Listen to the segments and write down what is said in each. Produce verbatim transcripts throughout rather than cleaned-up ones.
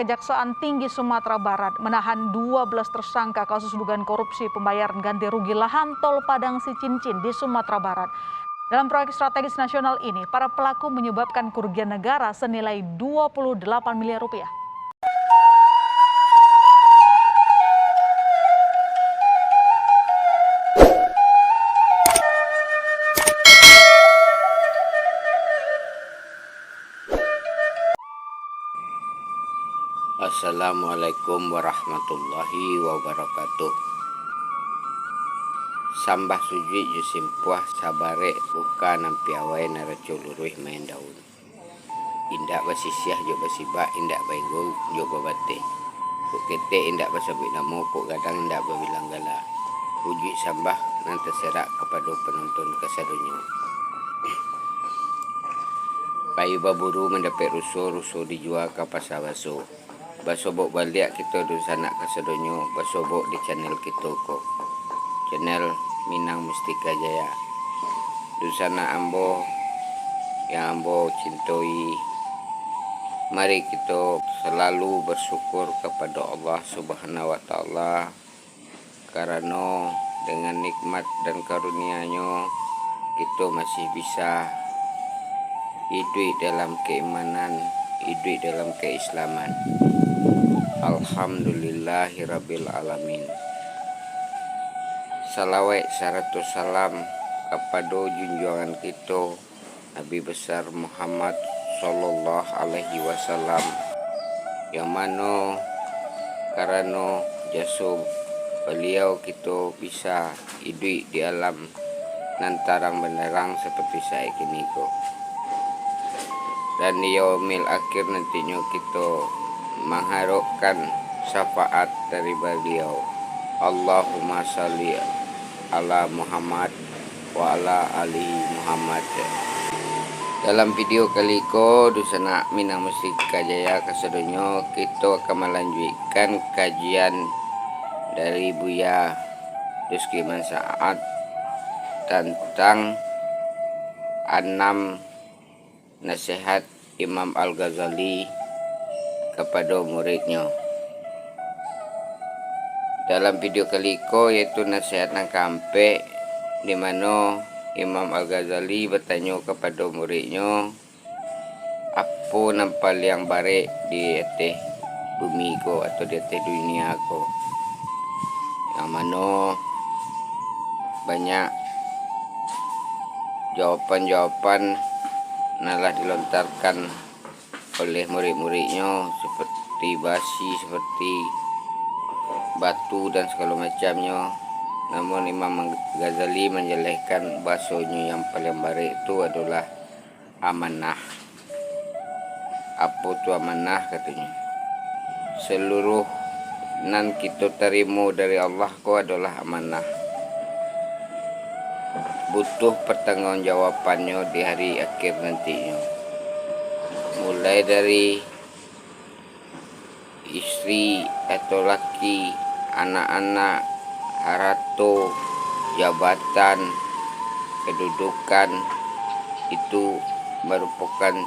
Kejaksaan Tinggi Sumatera Barat menahan dua belas tersangka kasus dugaan korupsi pembayaran ganti rugi lahan tol Padang Sicincin di Sumatera Barat. Dalam proyek strategis nasional ini, para pelaku menyebabkan kerugian negara senilai dua puluh delapan miliar rupiah. Assalamualaikum warahmatullahi wabarakatuh. Sambah sujuik jo simpuah sabarek buka nan piawai naraco luruih main daun. Indak basisiah jo basibak, indak bainggo jo babateh. Kok ketek indak basabuik namo, kok gadang indak babilang gala. Puji sambah nan taserak kapado panonton kasadonyo. Payi baburu mandapek ruso, ruso dijua ka pasa baso. Basobok baliak kito dunsanak kasadonyo, basobok di channel kito ko. Channel Minang Mustika Jaya. Dunsanak ambo yang ambo cintoi, mari kito salalu basyukur kapado Allah Subhanahu wa Ta'ala, karano dengan nikmat dan karunia-Nyo, kito masih bisa iduik dalam keimanan, iduik dalam keislaman. Alhamdulillahirabbil alamin. Salawat sarato salam kapado junjuangan kito, Nabi Besar Muhammad sallallahu alaihi wasallam, yang mano karano jaso baliau kito bisa iduik di alam nan tarang bandarang saparti saat kini ko. Dan di yaumil akhir nantinyo kito mangharokkan syafaat dari baliau. Allahumma shalli ala Muhammad wa ala ali Muhammad. Dalam video kali ko, dunsanak Minang Mustika Jaya kasadonyo, kito akan malanjuikkan kajian dari Buya Rizky Mansaat tantang anam nasihat Imam Al-Ghazali kapado muridnyo. Dalam video kali ko, yaitu nasihat nan kaampek, di mano Imam Al-Ghazali batanyo kapado muridnyo, apo nan paliang barek di ateh bumi ko atau di ateh dunia ko. Yang mano banyak jawapan-jawapan nan lah dilontarkan oleh murid-muridnyo, seperti basi, seperti batu, dan segalo macamnyo. Namun, Imam Ghazali manjalehkan, basonyo yang paliang barek tu adolah amanah. Apo tu amanah, katonyo? Seluruh nan kito tarimo dari Allah ko adolah amanah. Butuh pertanggungjawabannyo di hari akhir nantinyo. Mulai dari isteri atau laki, anak-anak, harato, jabatan, kedudukan, itu marupokan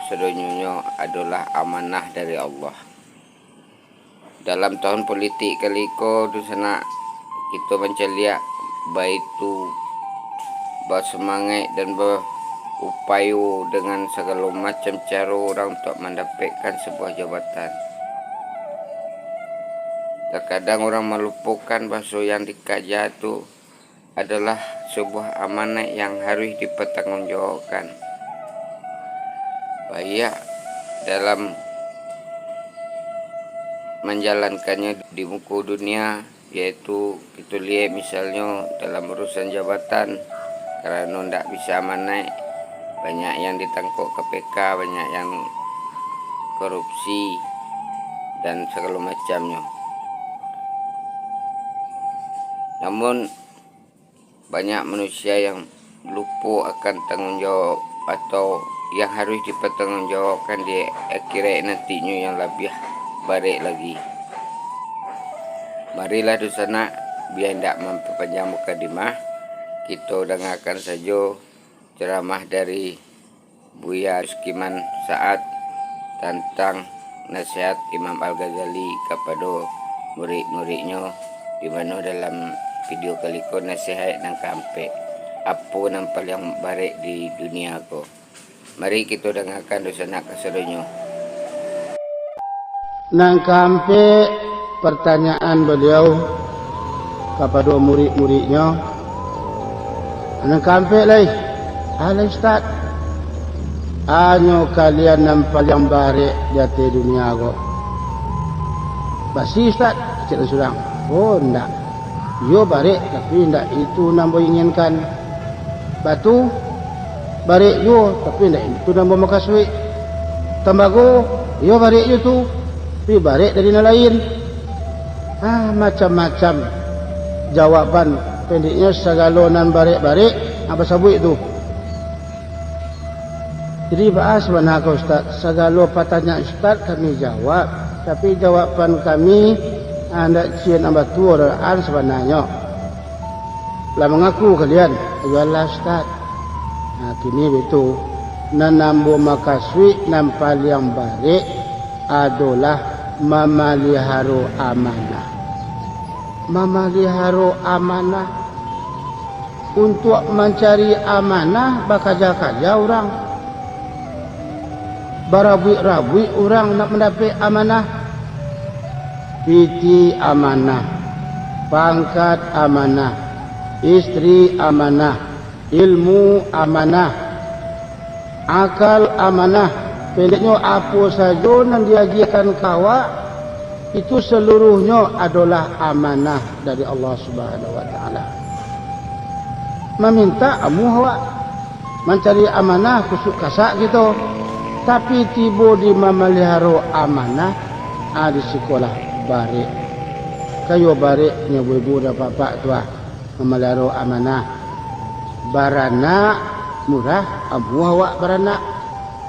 sadonyo adolah amanah dari Allah. Dalam tahun politik kali ko, dunsanak, kito mancaliak, baitu basemangaik dan baupayo dengan sagalo macam caro urang untuak mandapekkan sabuah jabatan. Takadang urang malupokan baso yang dikaja tu adolah sabuah amanat yang harus dipatanggungjawakan, baiak dalam manjalankannyo di muko dunia, yaitu kito liek misalnyo dalam urusan jabatan, karano ndak bisa amanat, banyak yang ditangkok K P K, banyak yang korupsi, dan sagalo macamnyo. Namun, banyak manusia yang lupo akan tanggung jawab atau yang harus dipertanggungjawabkan di akhirat nantinyo yang labiah barek lagi. Marilah, dunsanak, bia indak mampapanjang mukadimah, kito dangakan sajo ceramah dari Buya Rizky Mansaat tantang Nasihat Imam Al-Ghazali kapado murid-muridnyo, di mano dalam video kali ko nasihat nan kaampek, apo nan paliang barek di dunia ko. Mari kito dangakan dunsanak kasadonyo. Nan kaampek, partanyaan baliau kapado murid-muridnyo. Nan kaampek lai, "Alah, Ustaz, a nyo kalian nan paliang barek di ateh dunia ko?" "Basi, Ustaz," kecek nan surang. "Oh, ndak. Iyo barek, tapi ndak itu nan ambo inginkan. Batu, barek juo, tapi ndak itu nan ambo makasuik. Tambago, iyo barek juo tu, tapi barek dari nan lain." Ah, macam-macam jawaban, pendeknyo sagalo nan barek-barek, ah, basabuik tu. Jadi, baa sabana ko, Ustaz? Sagalo patanyaan Ustaz kami jawab, tapi jawaban kami, ah, ndak ciek nan batua doh an sabananyo. Lah mangaku kalian, "Iyolah, Ustaz." Nah, kini baitu, nan ambo makasuik nan paliang barek adolah mamaliharo amanah. Mamaliharo amanah. Untuak mancari amanah, bakaja-kaja urang. Barabuik-rabuik urang nak mandapek amanah. Pitih amanah, pangkat amanah, istri amanah, ilmu amanah, akal amanah. Pendeknyo, apo sajo nan diagiahkan ka awak, itu saluruhnyo adolah amanah dari Allah Subhanahu wa Ta'ala. Mamintak amuah awak, mancari amanah kusuik kasak kito, tapi tibo di mamaliharo amanah, ah, di sikolah barek. Kayo barek nyo ibu-ibu dan bapak tu, ah, mamaliharo amanah. Baranak murah, amuah awak baranak.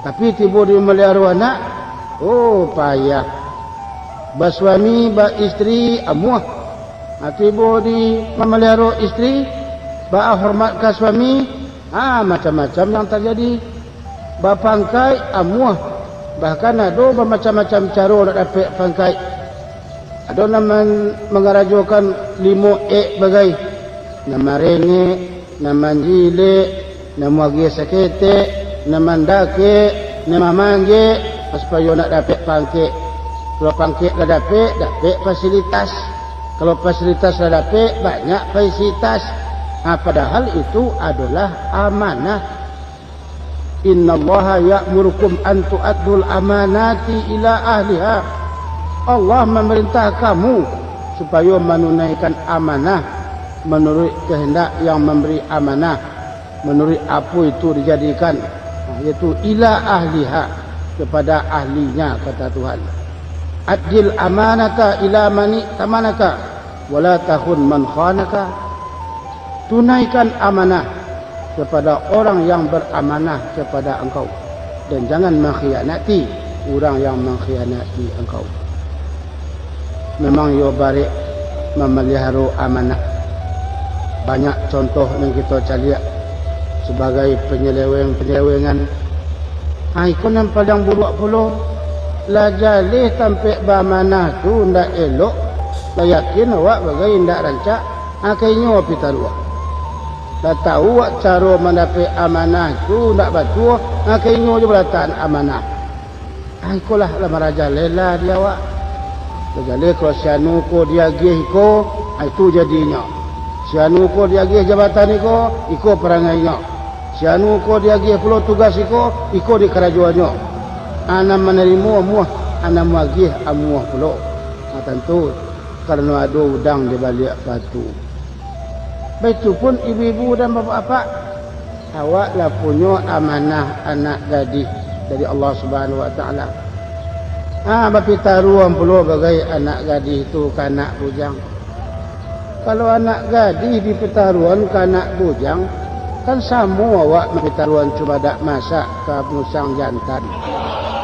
Tapi tibo di mamaliharo anak, oh, payah. Basuami, baistri, amuah. Ah, tibo di mamaliharo istri, baa hormat ka suami, ah, macam-macam nan tajadi. Bapangkaik, amuah. Bahkan ado bamacam-macam caro nak dapek pangkaik. Ado nan man-, mangarajokan limo ek bagai, nan marengek, nan manjilek, nan muagiah saketek, nan mandakek, nan mamanjek, supayo nak dapek pangkek. Kalau pangkek lah dapek, dapek fasilitas. Kalau fasilitas lah dapek, banyak fasilitas. Ha, padahal itu adolah amanah. "Innallaha ya'murukum an tu'addul amanati ila ahliha." Allah mamarintah kamu supayo manunaikan amanah manuruik kahandak yang mambari amanah, manuruik apo itu dijadikan, yaitu ila ahliha, kepada ahlinya, kata Tuhan. "Addil amanata ila mani tamanaka, wala takhun man khanaka." Tunaikan amanah kepada orang yang baramanah kepada engkau, dan jangan mangkhianati urang yang mangkhianati engkau. Memang iyo barek mamaliharo amanah. Banyak contoh nan kito caliak sabagai panyeleweng-panyelewengan. Ha, iko nan paliang buruak pulo. Lah jaleh tampek baamanah tu ndak elok, lah yakin awak bagai indak rancak, ha, ka inyo pitaruah. Lah tau awak caro mandapek amanah tu ndak batua, ha, ka inyo jo balatakan amanah. Ha, ikolah lah marajalela di awak. Lah jaleh kalau si anu ko diagiah iko, ha, itu jadinyo. Si anu ko diagiah jabatan iko, iko parangainyo. Si anu ko diagiah pulo tugas iko, iko dikarajoannyo. Anak manarimo amuah, anak muagiah amuah pulo. Ha, tantu, karano ado udang di baliak batu. Baitu pun ibu-ibu dan bapak-bapak, awak lah punyo amanah anak gadih dari Allah Subhanahu wa Ta'ala. Ha, bapitaruah pulo bagai anak gadih tu ka anak bujang. Kalau anak gadih dipitaruahan ka anak bujang, kan samo awak mapitaruahan cubadak masak ka musang jantan.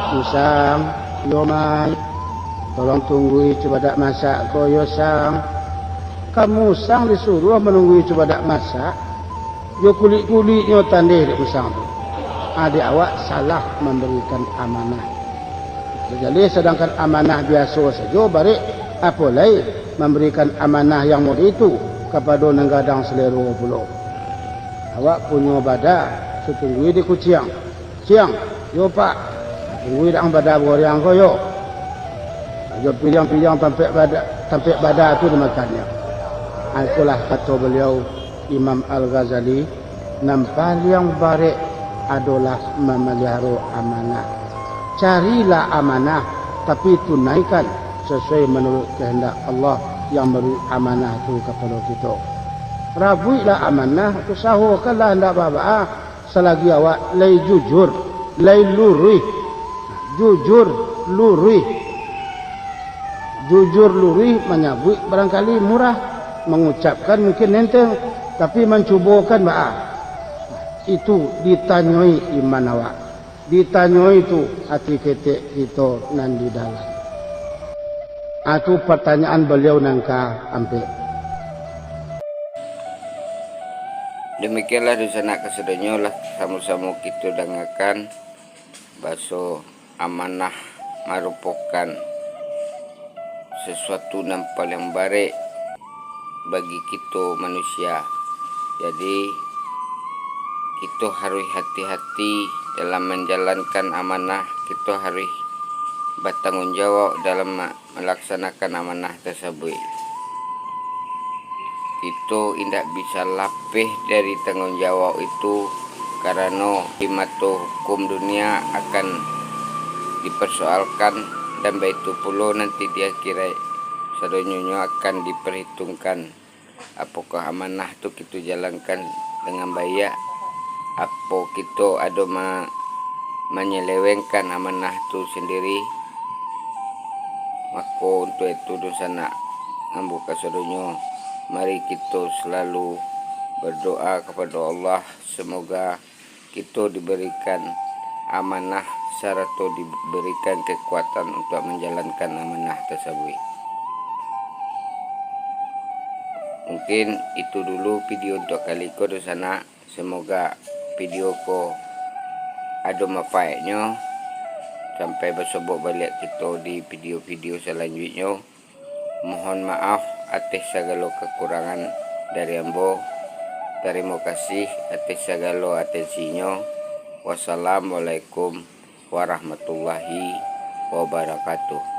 "Musang, yo mai, tolong tunggui cubadak masak ko yo, Sang." Ka musang disuruah manunggui cubadak masak, jo kulik-kuliknyo tandeh dek musang tu. Ha, dek awak salah mambarikan amanah. Jadi, sadangkan amanah biaso sajo barek, apo lai mambarikan amanah yang model itu kapado nan gadang salero pulo. Awak punyo bada, sutunggui di kuciang. Ciang, yo Pak, tunggui dang bada goreng ko yo. Jo piriang-piriang tampek bada, tampek bada tu dimakannyo. Ah, itulah kato baliau, Imam Al-Ghazali, nan paliang barek adolah mamaliharo amanah. Carilah amanah, tapi tunaikan sasuai manuruik kahandak Allah yang mambari amanah tu kapado kito. Rabuiklah amanah, usahokanlah ndak baa-baa, salagi awak lai jujur, lai luruih. Jujur, luruih. Jujur, luruih manyabuik barangkali murah, mangucapkan mungkin enteng, tapi mancubokan baa? Itu ditanyoi iman awak, ditanyoi tu ati ketek kito nan di dalam. Ah, tu partanyaan baliau nan kaampek. Demikianlah dunsanak kasadonyo, lah samo-samo kito dangakan baso amanah marupokan sasuatu nan paliang barek bagi kito manusia. Jadi, kito haruih hati-hati dalam manjalankan amanah, kito haruih batanggung jawab dalam ma-, malaksanakan amanah tasabuik. Kito indak bisa lapeh dari tanggung jawab itu, karano di mato hukum dunia akan dipersoalkan, dan baitu pulo nanti di akhirat sadonyo akan diperhitungkan. Apokah amanah tu kito jalankan dengan baiak? Apo kito ado ma-, manyalewengkan amanah tu sandiri? Mako, untuak itu, dunsanak ambo kasadonyo, mari kito salalu badoa kapado Allah, samoga kito dibarikan amanah, sarato dibarikan kakuatan untuak manjalankan amanah tasabuik. Mungkin itu dulu video untuak kali ko, dunsanak. Samoga video ko ado manfaatnyo. Sampai basobok baliak kito di video-video salanjuiknyo. Mohon maaf ateh sagalo kakurangan dari ambo. Tarimo kasih ateh sagalo atensinyo. Wassalamualaikum warahmatullahi wabarakatuh.